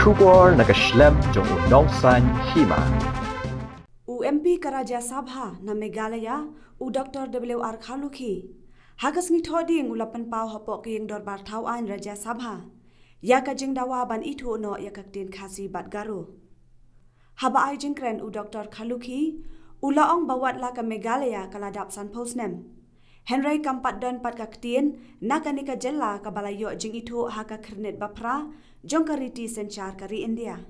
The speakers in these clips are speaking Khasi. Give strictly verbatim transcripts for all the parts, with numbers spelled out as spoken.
Khubor na ka shlem jong u Nongsaiñ Hima. U M P ka Rajya Sabha na Meghalaya, u Doctor W R Kharlukhi, ha ka sngi Thohdieng u la pynpaw hapoh ka ïing dorbar thaw aiñ Rajya Sabha ïa ka jingdawa ban ithuh noh ïa ka ktien Khasi bad Garo. Haba ai jingkren u Doctor Kharlukhi u la ong ba wat la ka Meghalaya ka la dap sanphew snem, hynrei kam pat don pat ka ktien na kane ka jylla kaba la ïoh jingithuh ha ka khyrnit ba phra jong ka riti synshar ka ri India.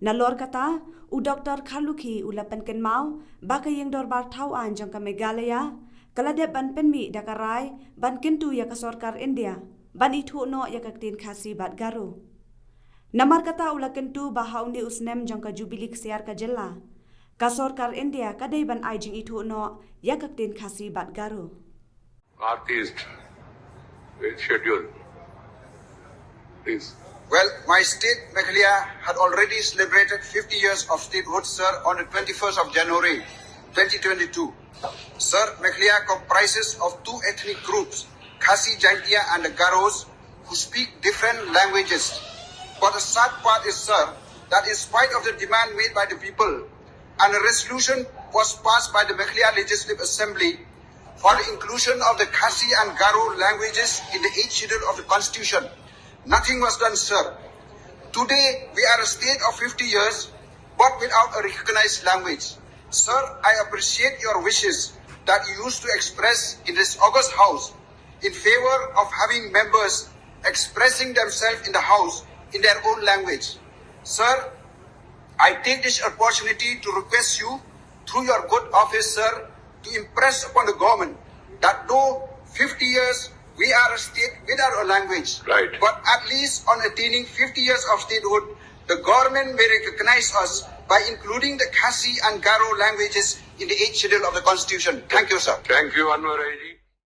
Nalor kata, u Doctor Kharlukhi u la pynkynmaw ba ka ïing dorbar thaw aiñ jong ka Meghalaya ka la dep ban pynmih da ka rai ban kyntu ïa ka sorkar India ban ithuh noh ïa ka ktien Khasi bad Garo. Namar kata u la kyntu ba ha une u snem jong ka Jubili Ksiar ka jylla, ka sorkar India ka dei ban ai jingithuh noh ïa ka ktien Khasi bad Garo. Northeast, eighth schedule. Please. Well, my state, Meghalaya, had already celebrated fifty years of statehood, sir, on the twenty-first of January, twenty twenty-two. Sir, Meghalaya comprises of two ethnic groups, Khasi Jaintia and the Garos, who speak different languages. But the sad part is, sir, that in spite of the demand made by the people, and a resolution was passed by the Meghalaya Legislative Assembly for the inclusion of the Khasi and Garo languages in the eighth schedule of the constitution. Nothing was done, sir. Today, we are a state of fifty years, but without a recognized language. Sir, I appreciate your wishes that you used to express in this august house in favor of having members expressing themselves in the house in their own language. Sir, I take this opportunity to request you, through your good office, sir, to impress upon the government that though fifty years we are a state without a language, Right. but at least on attaining fifty years of statehood, the government may recognize us by including the Khasi and Garo languages in the eighth schedule of the constitution. Thank you, sir. Thank you, Anwar Aini.